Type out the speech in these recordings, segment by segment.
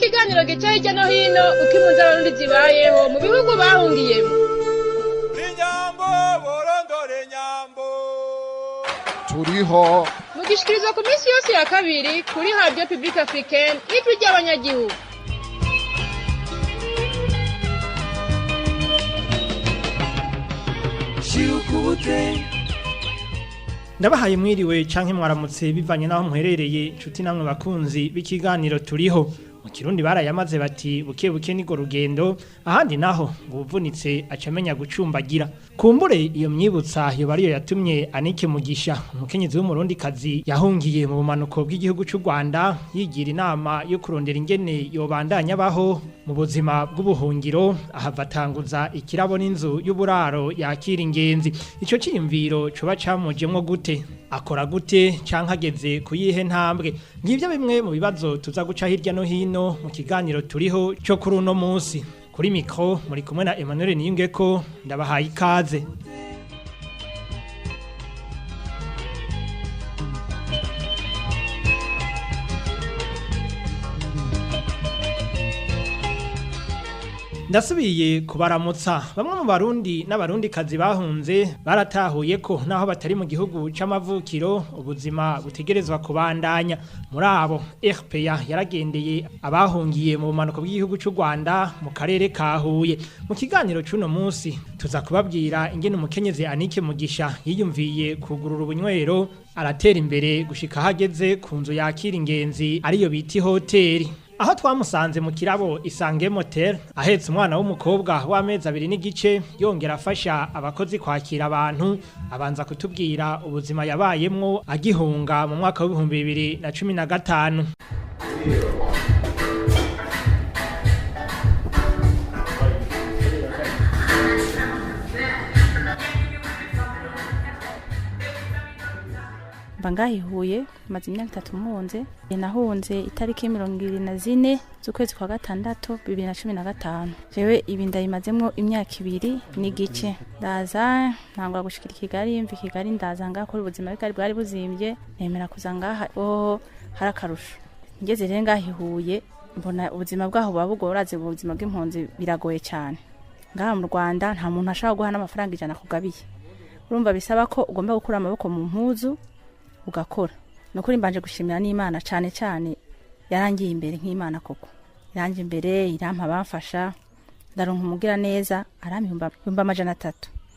Ikiganiro gica hirya no hino uko impunzi z'Abarundi zibayeho mu bihugu bahungiyemo. Turiho mugishikirizwa ku minsi yose ya kabiri kuri Radio Publique Africaine, ijwi ry'abanyagihugu. Ndabahaye mwiriwe canke mwaramutse bivanye naho muherereye, inshuti namwe bakunzi b'ikiganiro turiho. Mu Kirundi barayamaze bati buke buke nigo rugendo, ahandi naho ngo uvunitse acamenya gucumbagira. Kumbure iyo myibutsa yo bariyo yatumye Anike Mugisha, umukenyezi w'umurundi kazi yahungiye mu bumanuko bw'igihugu c'u Rwanda, yigira inama yo kurondera ingene yobandanya baho mu buzima bw'ubuhungiro, ahava atanguza ikirabo n'inzu y'uburaro yakira ingenzi. Ico ciyumviro coba camujemwo gute? Akora gute canke ageze kuyihe ntambwe? Ngivyo bimwe mu bibazo tuza guca hirya no hino mu kiganiro turiho cyo kuri uno munsi. Kuri mikro muri kumwe na Emmanuel Niyungeko, ndabahaye ikaze. Ndasubiye kubaramutsa. Bamwe mu Barundi n'abarundi kazi bahunze baratahuye ko naho batari mu gihugu c'amavukiro ubuzima butegerezwa kubandanya. Muri abo RPA yaragendeye abahungiye mu bumanuko bw'igihugu c'u Rwanda mu karere ka Huye. Mu kiganiro c'uno munsi tuza kubabwira ingene umukenyezi Anike Mugisha yiyumviye kugurura ubunywero aratera imbere gushika hageze ku nzu yakira ingenzi ariyo bita hoteli. Aho twamusanze mu kirabo Isange Motel ahetse umwana w'umukobwa w'amezi 2.5, yongera afasha abakozi kwakira abantu, abanza kutubwira ubuzima yabayemwo agihunga mu mwaka w'ibihumbi 2015. Mba ngahihuye maze imyaka 3 mpunze. Nahunze itariki 24 z'ukwezi kwa gatandatu 2015. Jewe ibi ndayimazemwo imyaka 2.5. Ndaza ntangwa gushikira Kigali, mva Kigali ndaza ngakora ubuzima bwari buzimbye, nemera kuza ngaha oho hari akarusho. Ngeze rero ngahihuye mbona ubuzima bwaho buba bugoraze, ubuzima bw'impunzi biragoye cyane. Ngaha mu Rwanda nta muntu ashobora guha n'amafaranga 100 kugabiye. Urumva bisaba ko ugomba gukura amaboko mu mpuzu ugakora. Nukuri mbanje gushimira n'Imana cyane cyane yarangiye imbere nk'Imana koko. Yarangiye imbere irampa bamfasha, ndaronka umugira neza arampa 300.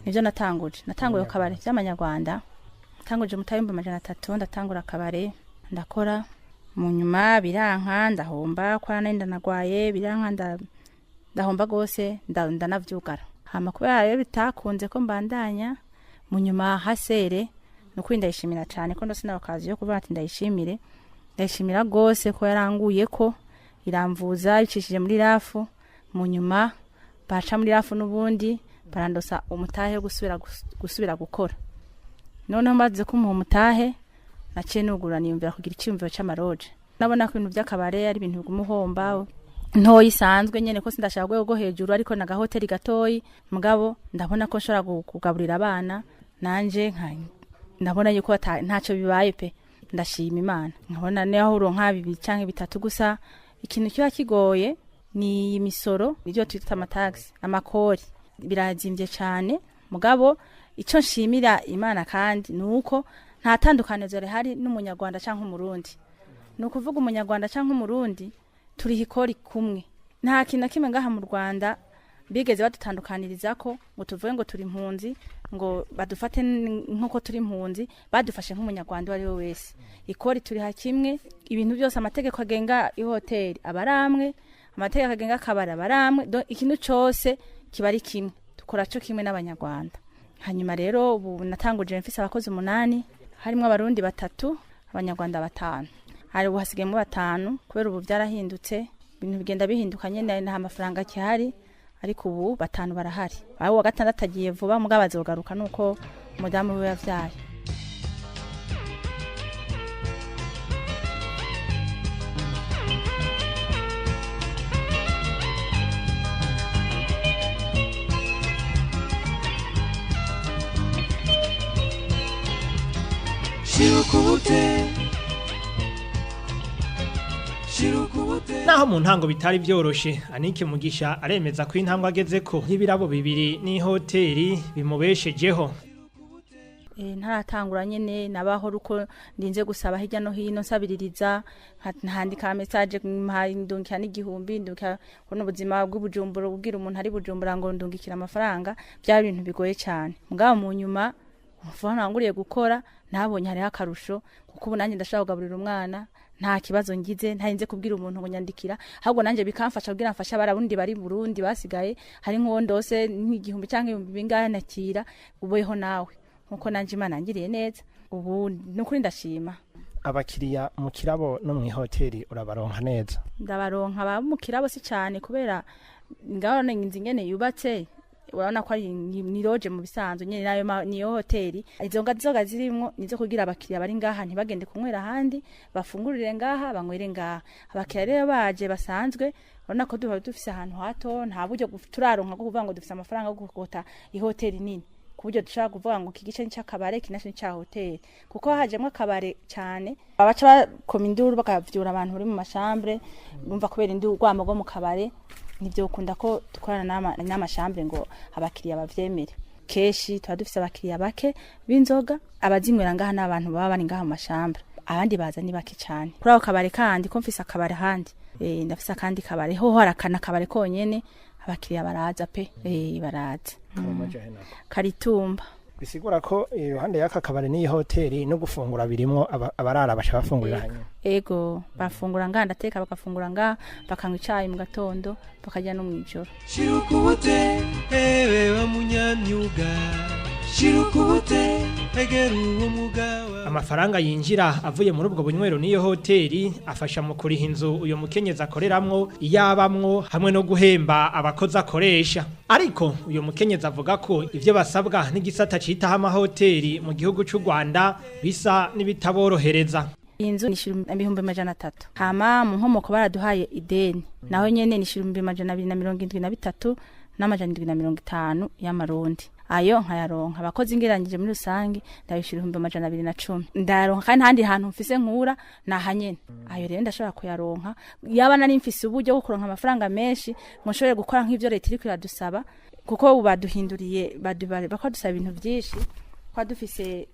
Nivyo natanguje. Natanguye kabare by'amanyarwanda. Natanguje mutayumba 300, ndatangura kabare ndakora, mu nyuma biranka ndahomba kwa nenda nagwaye biranka ndahomba gose ndanavyugara. Hama kubera rero bitakunze ko mbandanya mu nyuma hasere. Nukuri ndayishimira cyane ko ndose n'abakazi yo kuvuga ati ndayishimire. Ndayishimira gose ko yaranguye ko iramvuza icishije muri rafu, mu nyuma baca muri rafu n'ubundi barandosa umutahe yo gusubira gukora. Noneho maze kumuha umutahe naciye nugura niyumvira kugira icyumviro c'amaroje. Nabona ko ibintu by'akabare ari ibintu bigumuhomba ntoyi isanzwe nyene ko sindashaka rwego hejuru, ariko naga hoteli gatoyi mugabo ndabona ko nshobora kugaburira abana nanje nka ndabona yuko ntacyo bibaye pe. Ndashima Imana nkabona naho uronka 2 canke 3 gusa. Ikintu kiba kigoye ni imisoro, ibyo twita amatax, amakori birazimbye cyane. Mugabo ico nshimira Imana kandi nuko nta tandukanizo rihari n'umunyarwanda canke umurundi. Nukuvuga umunyarwanda canke umurundi turi hikori kumwe. Nta kintu kimwe ngaha mu Rwanda bigeze badutandukaniriza ko ngo tuvuge ngo turi impunzi, ngo badufate nkuko turi impunzi, badufashe nk'umunyarwanda ari we wese. Ikori turi hakimwe, ibintu byose amategeko agenga ihoteli abaramwe, amategeko agenga akabara abaramwe, ikintu cyose kiba ari kimwe, dukora cyo kimwe n'abanyarwanda. Hanyuma rero ubu natanguje mfise abakozi 8, harimo abarundi 3, abanyarwanda 5. Hari ubu hasigayemo 5 kubera ubu byarahindutse, ibintu bigenda bihinduka nyene, nta mafaranga kihari. Ariko ubu 5 barahari. Aho wa gatandatu agiye vuba mugabo azogaruka nuko umudamu we yavyaye. Naho mu ntango bitari vyoroshe, Anike Mugisha aremeza ko intambwe agezeko y'ibirabo bibiri n'ihoteri bimubeshejeho. Ntaratangura nyene nabaho ruko ndinze gusaba hirya no hino, nsabiririza, nkandika message, ndungikira n'igihumbi, ndungikira kubona ubuzima bw'Ubujumbura, ubwira umuntu ari Bujumbura ngo ndungikira amafaranga, byari ibintu bigoye cyane. Mugabo mu nyuma vuba ntanguriye gukora, nabonye hariho akarusho, kuko ubu nanjye ndashobora kugaburira umwana nta kibazo ngize, ntarinze kubwira umuntu ngo nyandikira, ahubwo nanjye bikamfasha kugira mfashe abarundi bari Burundi basigaye, hari nk'uwo ndose nk'igihumbi cyangwa ibihumbi bingahe nakira, ubeho nawe nkuko nanjye Imana yangiriye neza. Ubu nukuri ndashima. Abakiriya mu kirabo no mu ihoteri urabaronka neza? Ndabaronka, ba mu kirabo si cyane, kubera ngaho inzu ingene yubatse urabona ko ari ni lodge mu bisanzwe nyene, nayo niyo hoteli. Izo nzoga zirimwo nizo kugira abakiriya bari ngaha ntibagende kunywera ahandi, bafungurire ngaha, banywere ngaha. Abakiriya rero baje basanzwe, urabona ko duhora dufise ahantu hato, nta buryo turaronka bwo kuvuga ngo dufise amafaranga yo gukota ihoteli nini, ku buryo dushobora kuvuga ngo iki gice ni cy'akabare, iki naco ni cya hoteli, kuko hajemwo akabare cyane baca bakoma induru bakavyura abantu bari mu mashambure, bumva kubera induru urwamo rwo mu kabare. Ntivyokunda ko dukorana n'amashambure ngo abakiriya bavyemere. Kenshi tuba dufise abakiriya bake b'inzoga, abazinywera ngaha n'abantu baba bari ngaha mu mashambure, abandi baza ni bake cyane. Kuri ako kabare kandi ko mfise akabare ahandi, ndafise akandi kabare hoho, harakana akabare konyene, abakiriya baraza pe, baraza. Karitumba. Bisigura ko iruhande y'aka kabari n'iyi hoteli no gufungura birimwo, abarara baca bafungurira hanyuma? Ego, bafungura ngaha, ndateka bagafungura ngaha, bakanywa icayi mu gatondo, bakarya no mw'ijoro. Shirukubute ewe wa munyamyuga, shirukubute egera uwo mwuga wawe. Amafaranga yinjira avuye muri ubwo bunywero n'iyo hoteli afasha mu kuriha inzu uyo mukenyezi akoreramwo, iyabamwo, hamwe no guhemba abakozi akoresha. Ariko uyo mukenyezi avuga ko ivyo basabwa n'igisata citaho amahoteli mu gihugu c'u Rwanda bisa n'ibitaborohereza. Iyi nzu nishyura 300,000, hama mu Nkomoko baraduhaye ideni, naho nyene nishyura 273,750 y'amarundi, ayo nkayaronka. Abakozi ngereranyije muri rusange ndabishyura 210,000, ndayaronka, kandi ntahandi hantu mfise nkura naha nyene. Ayo rero ndashobora kuyaronka. Yaba nari mfise uburyo bwo kuronka amafaranga menshi ngo nshobore gukora nk'ivyo leta iriko iradusaba, kuko ubu baduhinduriye, bakadusaba ibintu vyinshi, kwa dufise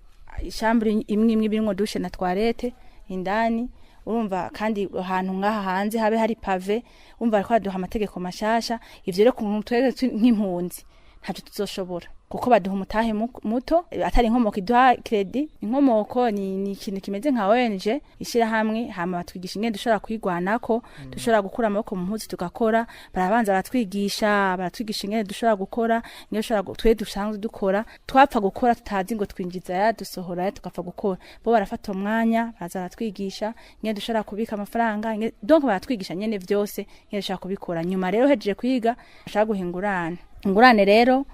ishambure imwe imwe birimwo douche na toilette indani, urumva, kandi ahantu ngaha hanze habe hari pavé, urumva bariko baduha amategeko mashasha. Ivyo rero ku twebwe nk'impunzi ntavyo tuzoshobora, kuko baduha umutahe muto, atari Inkomoko iduha crédit. Inkomoko ni ikintu kimeze nka ONG, ishirahamwe, hama batwigisha ingene dushobora kwigwanako, dushobora gukura amaboko mu mpuzu tugakora. Barabanza baratwigisha, baratwigisha ingene dushobora gukora, ingene dushobora twe dusanzwe dukora, twapfa gukora tutazi ngo twinjiza ya dusohora ya, tugapfa gukora. Bo barafata umwanya baza baratwigisha ingene dushobora kubika amafaranga, donc baratwigisha nyene vyose ingene dushobora kubikora. Nyuma rero uhejeje kwiga bashaka guha ingurane. Ingurane rero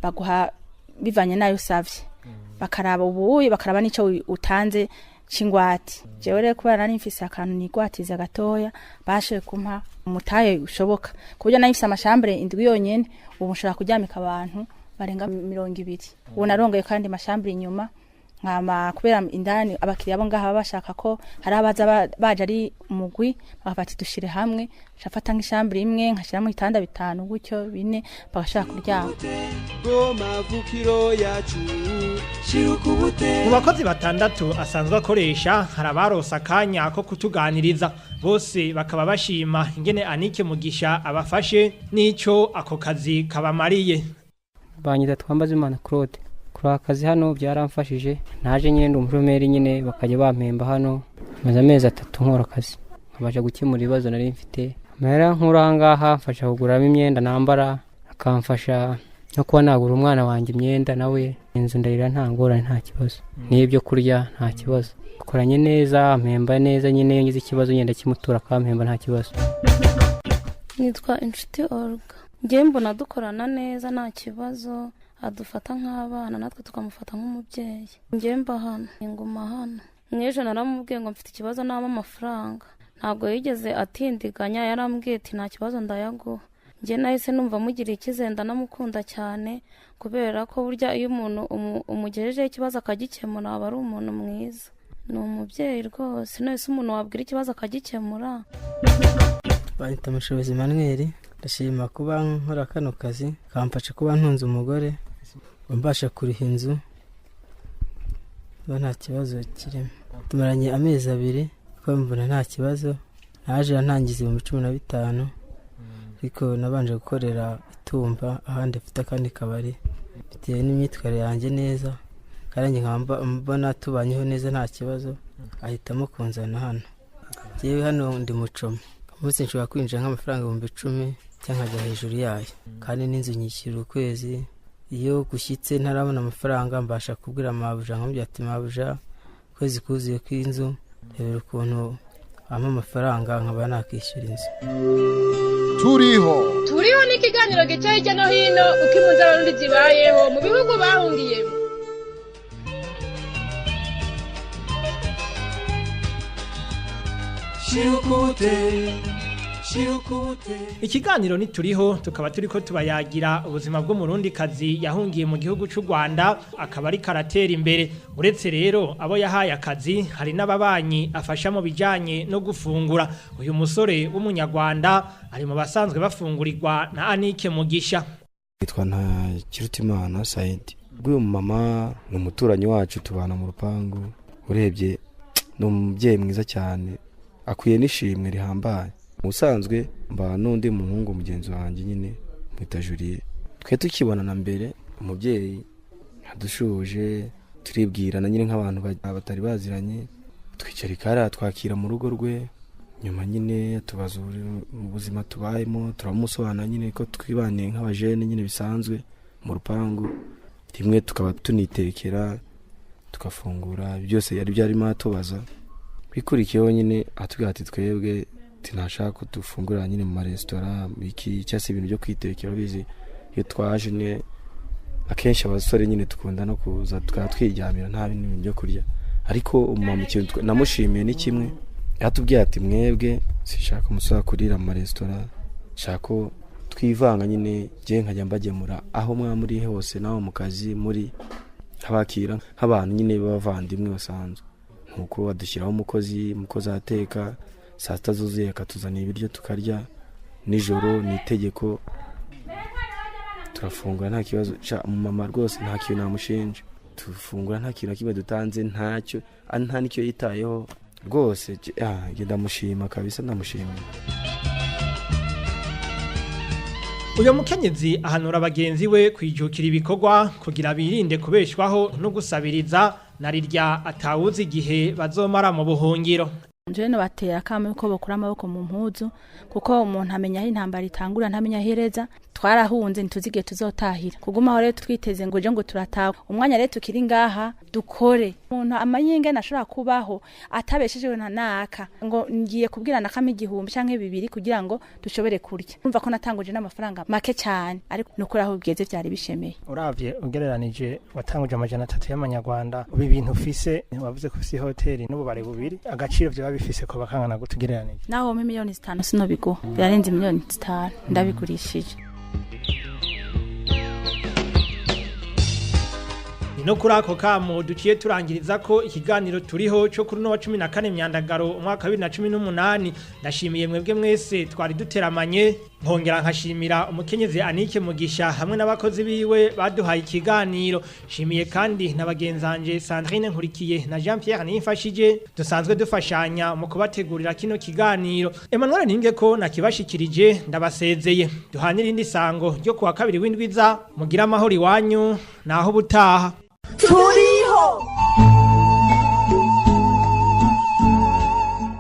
baguha bivanye nayo usavye, bakaraba ubuye, bakaraba n'ico utanze c'ingwate. Jewe rero kubera nari mfise akantu nigwatiza gatoya, bashoboye kumpa umutahe ushoboka, ku buryo nari mfise amashambure 7 yonyene, ubu nshobora kuryamika abantu barenga 20. Ubu narongoye kandi amashambure inyuma, nkama kubera indani abakiriya bo ngaha baba bashaka ko hari abaza baje ari umugwi, bakafata dushire hamwe, nshafata nk'ishambure imwe nkashiramo ibitanda 5 gutyo 4, bagashaka kuryama. Goma vukiro yacu, shirukubute. Mu bakozi 6 asanzwe akoresha hari abaronse akanya ko kutuganiriza, bose bakaba bashima ingene Anike Mugisha abafashe n'ico ako kazi kabamariye. Banyita Twambazimana Claude. Kuri akazi hano byaramfashije, naje nyine ndi umushomeri nyine, bakajya bampemba hano, maze amezi 3 nkora akazi, nkabasha gukemura ibibazo nari mfite. Amahera nkura aha ngaha mfasha kuguramo imyenda nambara, akamfasha no kuba nagura umwana wanjye imyenda, nawe inzu ndarira nta ngorane, nta kibazo, n'ibyo kurya nta kibazo. Dukoranye neza, ampemba neza nyine, iyo ngize ikibazo ngenda kimutura akampemba nta kibazo. Nitwa Inshuti Olga. Njyewe mbona dukorana neza nta kibazo, adufata nk'abana natwe tukamufata nk'umubyeyi. Njyewe mba hano, nguma hano. Mw'ejo naramubwiye ngo mfite ikibazo naba amafaranga, ntabwo yigeze atindiganya, yarambwiye ati nta kibazo ndayaguha. Njye nahise numva mugiriye icyizere, ndanamukunda cyane, kubera ko burya iyo umuntu umugejejeho ikibazo akagikemura aba ari umuntu mwiza. Ni umubyeyi rwose, none se umuntu wabwira ikibazo akagikemura. Banyita Mushobozi Emmanuel, ndashima kuba nkora kano kazi kamfasha kuba ntunze umugore, mbasha kuriha inzu, nta kibazo kirimo. Tumaranye amezi 2 kuko mbona nta kibazo. Naje ntangiza 15,000, ariko nabanje gukorera itumba ahandi afite akandi kabari, bitewe n'imyitwarire yanjye neza kandi nkaba mbona tubanyeho neza nta kibazo, ahitamo kunzana hano. Njyewe hano ndi mucoma, umunsi nshobora kwinjira nk'amafaranga 10,000 cyangwa nkajya hejuru yayo, kandi n'inzu nyishyura ukwezi. Iyo gushyitse ntarabona amafaranga mbasha kubwira mabuja, nkamubwira ati mabuja ukwezi kuzuye kw'inzu, rebera ukuntu ampa amafaranga nkaba nakishyura inzu. Turiho Turiho ni ikiganiro gica hirya no hino uko impunzi z'Abarundi zibayeho mu bihugu bahungiyemo. Ikiganiro ni turiho, tukaba turiko tubayagira ubuzima bw'umurundi kazi yahungiye mu gihugu cy'u Rwanda, akaba ari karatera imbere. Uretse rero abo yahaye akazi, hari n'ababanyi afasha mu bijanye no gufungura. Uyu musore w'umunyarwanda ari mu basanzwe bafungurirwa na Anike Mugisha. Nitwa Ntakirutimana Saidi. Uyu mama ni umuturanyi wacu, tubana mu rupangu. Urebye ni umubyeyi mwiza cyane, akwiye n'ishimwe rihambaye. Musanzwe mba n'undi muhungu mugenzi wanjye nyine mwita Julie. Twe tukibonana mbere umubyeyi adushuje, turibwirana nyine nk'abantu batari baziranye, twicara ikara twakira mu rugo rwe. Nyuma nyine tubaza ubuzima tubayemo, turamusobanura nyine ko twibaniye nk'abajene nyine bisanzwe mu rupangu, rimwe tukaba tunitekera tukafungura, byose yari byarimo atubaza. Bikurikiyeho nyine atubwira ati twebwe tinashaka ko dufungura nyine mu maresitora iki cyase ibintu byo kwitekera, bizi iyo twaje ne akenshi abasore nyine dukunda no kuza twatwiryamira nta bintu byo kurya. Ariko umumama ikintu namushimiye ni kimwe, yatubwiye ati mwebwe sinshaka umusore kurira mu maresitora, nshaka twivanga nyine je nkajya mbagemura aho mwa muri hose, naho mu kazi muri abakira nk'abantu nyine b'abavandimwe basanzwe. Nkuko badushyiraho umukozi ateka saa sita zuzuye akatuzanira ibiryo tukarya, nijoro ni itegeko turafungura nta kibazo. Mama rwose nta kintu namushinja, tufungura nta kintu na kimwe dutanze, ntacyo nta n'icyo yitayeho rwose. Ndamushima kabisa, ndamushimira. Uyo mukenyezi ahanura bagenzi we kwijukira ibikorwa kugira birinde kubeshwaho no gusabiriza narirya atawuzi igihe bazomara mu buhungiro. Njye no batera akamo yuko bokura amaboko mu mpuzu, kuko umuntu amenya aho intambara itangura ntamenya ahereza. Twarahunze ntituzige tuzotahira, kugumaho rero twiteze ngo je ngo turataha. Umwanya rero tukiri ngaha dukore. Umuntu amanyinge nashobora kubaho atabeshejwe na naka ngo ngiye kubwirana kama 1000 canke 2 kugira ngo dushobore kurya. Urumva ko natanguje n'amafaranga make cyane, ariko nukuri aho bigeze byari bishemeye. Uravye ugereranije watanguje 300 y'amanyarwanda, ubi bintu ufise wavuze ko ufise hoteli n'ububare bubiri, agaciro byo bifise ko bakangana gutugereranije naho miliyoni 5 sinobiguha, birarenze miliyoni 5 ndabigurishije. No kuri ako kamo duciye turangiriza ko ikiganiro turiho cyo kuri no wa 14 myandagaro umwaka wa 2018. Ndashimiye mwebwe mwese twari duteramanye, nkongera nkashimira umukenyezi Anike Mugisha hamwe n'abakozi biwe baduhaye ikiganiro. Shimiye kandi n'abagenzanje Sandrine Nkurikiye na Jean Pierre Nifashije dusanzwe dufashanya mu kubategurira kino kiganiro. Emmanuel Ninge ko nakibashikirije, ndabasezeye. Duhanira indi sango ryo kuwa kabiri w'indwiza, mugira amahoro iwanyu naho butaha. Turiho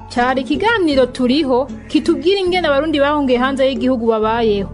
cyari ikiganiro turiho kitubwira ingene abarundi bahungiye hanze y'igihugu babayeho.